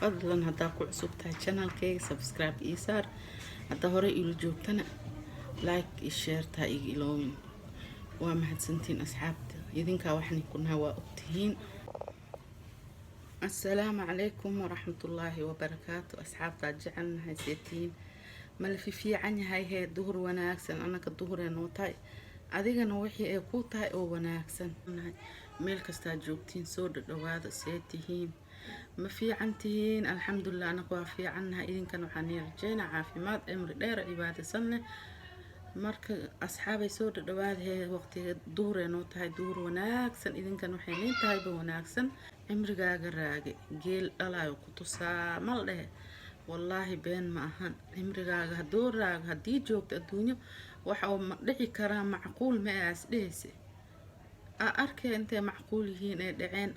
Fadlan haddaa ku cusub tahay channelkayga, subscribe ii saar. Haddaa hore iila joogtana, like iyo share-taa iga iloowin. Waa mahadsantiin, asxaabta. Idinkaa waxni ku nahay waa ogtihiin. Assalaamu calaykum waraxmatullaahi wabarakaatu. Asxaabtaa jecelnahay, seetihiin? Mala fiican yahay? Hee, duhur wanaagsan. Annaka duhuree noo tahay, adigana wixii ay ku tahay oo wanaagsan. Meel kastaa joogtiin, soo dhadhawaada. See tihiin? Ma fiican tihiin? Alxamdulilah, annaga waa fiicannahay. Idinkana waxaan nii rajeynaa caafimaad, cimri dheer, cibaadasan leh. Marka asxaabay, soo dhadhawaada. Hee, waqtiga duhuree noo tahay, duhur wanaagsan. Idinkana waxay niin tahayba wanaagsan. Cimrigaaga raage geel dhalayo ku tusaa mal dhehe. Wallaahi been ma ahan. Cimrigaaga hadduu raago, haddii joogto adduunyo, waxa uu ma dhici karaa? Macquul ma aas dhehayse aa arkay intay macquul yihiin ee dhaceen.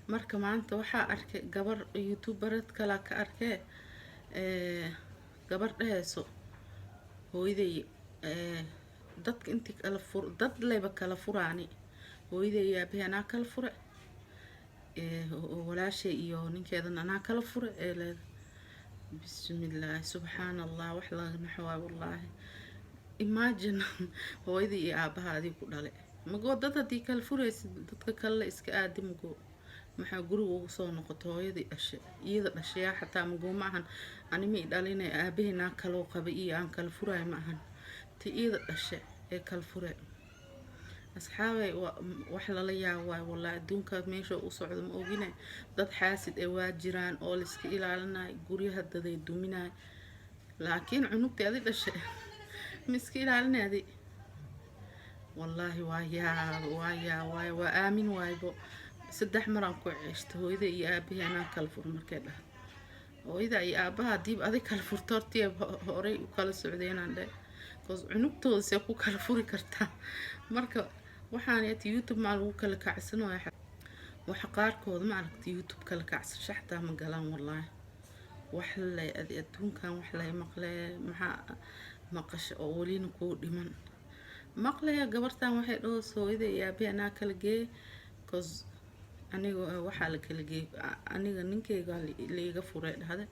Marka maanta waxaa arkay gabar youtuberad kala ka arkee, gabar dhehayso hooyaday dadka intii kala fur, dad leyba kala furaani. Hooyaday iyo aabahey anaa kala fure, walaashay iyo ninkeedana anaa kala fure ee leeda. Bismillaahi, subxaan Allah, wax laga naxo waay wallaahi. Imagine hooyadii iyo aabaha adii ku dhale. Magoo dad haddii kala furaysid, dadka kale iska aadi. Magoo maxaa guriga ugu soo noqoto hooyadii dhashay, iyada dhashayaa xataa? Magoo ma ahan anima i dhalinay, aabahey naa kaloo qabay iyo aan kala furaay ma ahan, ti iyada dhashe ee kala fure. Asxaabay, wax lala yaabo waay wallaahi. Adduunka meesha u socdo ma ogine, dad xaasid ee waa jiraan oo layska ilaalinayo, guryaha daday duminayo, laakiin cunugtii adi dhashay ma iska ilaalinay adi? Wallaahi waa yaab, waa yaab, waay waa aamin waaybo. Saddex maraan ku ceeshta hooyada iyo aabahii anaa kala fur. Markay dhaha hooyada iyo aabaha hadiiba adig kala furto, hortii horey u kala socdeenaan dhe, cause cunugtooda see ku kala furi kartaa? Marka waxaan ati YouTube maa lagu kala kacsanooya. Waxa qaarkooda ma aragta, YouTube kala kacsasho xataa ma galaan wallaahi. Wax lay adi adduunkan wax lay maqlee, maxaa maqasha oo welina kuu dhiman maqlaya? Gabartan waxay dhahoos hooyada iyo aabahii anaa kala geeyay, cause aniga waxaa la kala geeyay, aniga ninkeyga laiga furay dhahde.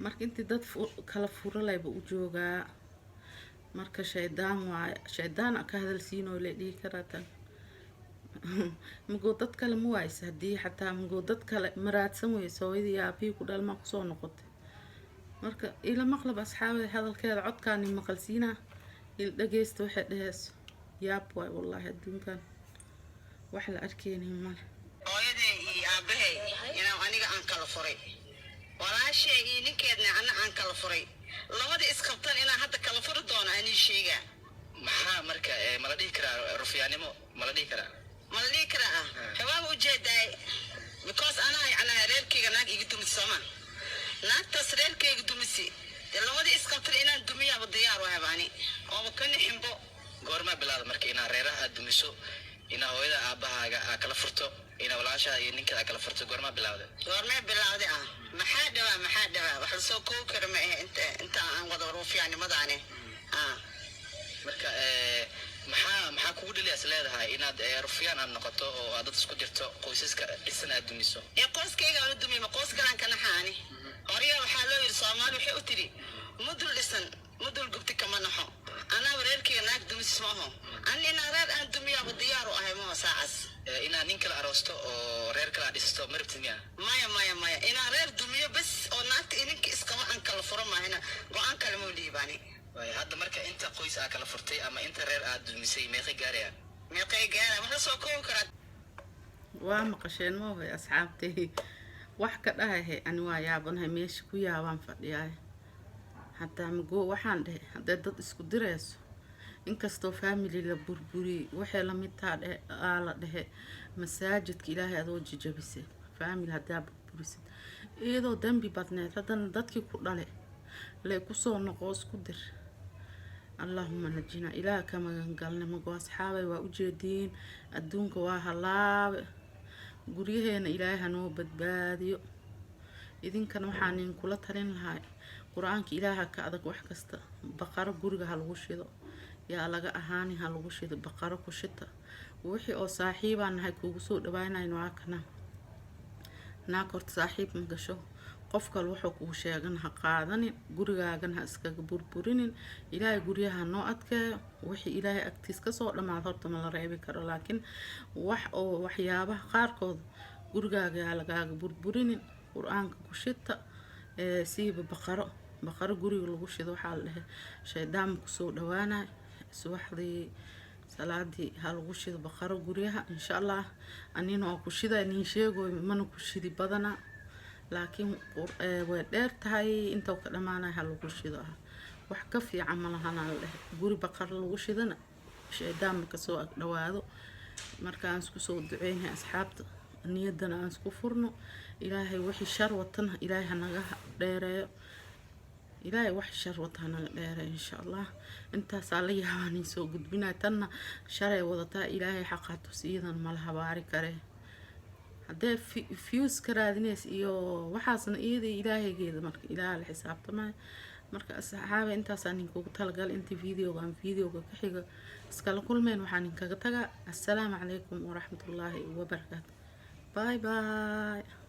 Marka intii dad kala furalayba u joogaa. Marka shaydaan waaye, shaydaan ka hadalsiinoo la dhihi karaa tan. Magoo dad kale ma waaysa? Haddii xataa magoo dad kale maraadsan weysa, hooyadii iyo aabihii ku dhalmaa kusoo noqotay. Marka ila maqlab, asxaabada, hadalkeeda codkaani maqalsiinaa, ila dhageysta waxay dheheyso. Yaab waay wallaahi, adduunkan wax la arkeynin male. Hooyaday iyo aabahay inaan aniga aan kala furay, walaashay iyo ninkeedna anna aan kala furay, labadii isqabtan inaan hadda kala furi doono anii sheegaa. Maxaa marka mala dhihi karaa rufyaanimo? Mala dhihi karaa? Ma la dhihi karaa ah? Hawaaba ujeedaay, because anaa yacnaa reerkayga naag iga dumisi sooma, naagtaas reerkayga dumisi dee, labadii isqabtan inaan dumiyaaba diyaar u habaani ooba ka nixinbo. Goormaa bilaada marka inaad reeraha aad dumiso, inaa hooyada aabahaaga aa kala furto, inaa walaashaha iyo ninkeeda aa kala furto? Goormaa bilaawda? Goormee bilaawday ah? Maxaa dhawaa, maxaa dhawaa? Wax lasoo koobi kara ma ahe inta aan wada ruufyaanimadaani ah. Marka maxaa kugu dhaliyaas leedahay inaad rufyaan aad noqoto oo aad dad isku dirto, qoysaska dhisan aad dumiso? Ee qoyskayga aan u dumiyay, ma qoys kalaan ka naxaani? Horya waxaa loo yidhi, Soomaali waxay u tidhi, "Mudul dhisan mudul gubti kama naxo." Anaa reerkayga naag dumis maaho, ani inaa reer aan dumiyaaba diyaar u ahay maho saacas. Inaad nin kale aroosto oo reer kale aad dhisato ma rabtid miya? Maya, maya, maya, inaan reer dumiyo bes oo naagta ininka isqaba aan kala furo maahina, go-aan kale mau dhiibaani. Waay, hadda marka inta qoys aa kala furtay ama inta reer aad dumisay meeqay gaarayaan? Meeqay gaara? Wax la soo koobi karaa. Waa maqasheen moohay, asxaabtay? Wax ka dhahahe ani waa yaabanahay, meesha ku yaabaan fadhiyaay. Hataa magoo waxaan dhehe, hadday dad isku dirayso, inkastoo family la burburiyey, waxay lamid taha dhe aa la dhehe masaajidka Ilaahay adoo jajabisay. Family haddaa burburisid, iyadoo dembi badneed, haddana dadkii ku dhale lay kusoo noqo isku dir. Allaahuma najina, Ilaah ka magan galna. Mago asxaabay, waa ujeediin, adduunka waa halaabe. Guryaheena Ilaahay hanoo badbaadiyo. Idinkana waxaan idinkula talin lahaa, Qur-aanka Ilaaha ka adag wax kasta. Baqaro guriga ha lagu shido, yaa laga ahaani, ha lagu shido baqaro ku shita. Wixii oo saaxiibaa nahay kuugu soo dhawaanayno, waa kana naag horta saaxiib ma gasho. Qof kale wuxuu kuu sheegan ha qaadanin, gurigaagan ha iskaga burburinin. Ilaahay guryaha noo adkeeyo. Wixii Ilaahay agtiis kasoo dhamaad horta ma la reebi karo, laakiin wax oo waxyaabaha qaarkood gurigaaga yaa lagaaga burburinin. Qur-aanka ku shita, siiba Baqaro. Baqaro guriga lagu shido, waxaa la dhahay, shaydaan ma kusoo dhawaanayo. Subaxdii salaadii ha lagu shido Baqaro guryaha, insha Allah. Anina waa ku shida, nin sheegoy mana ku shidi badana, laakiin way dheer tahay inta ka dhamaanay. Ha lagu shido ah, wax ka fiican ma lahana la dhahay. Guri Baqaro lagu shidana shaydaan ma kasoo ag dhawaado. Marka aan isku soo duceynahay, asxaabta, niyadana aan isku furno. Ilaahay wixii shar watana Ilaahay hanaga dheereeyo. Ilaahay wax shar wata hanaga dheereeyo, insha Allah. Intaasaa la yaabaa nin soo gudbinaya. Tanna sharay wadataa. Ilaahay xaqaa tus, iyadan mala habaari kare. Haddee views ka raadinaysa iyo waxaasna, iyada ilaahaygeeda marka Ilaaha la xisaabtamaya. Marka asxaaba, intaasaa ninkugu talagalay. Inta videoga aan videoga ka xiga iskala kulmeen, waxaa ninkaga tagaa assalaamu calaykum waraxmatullaahi wabarakaatu. Bye bye.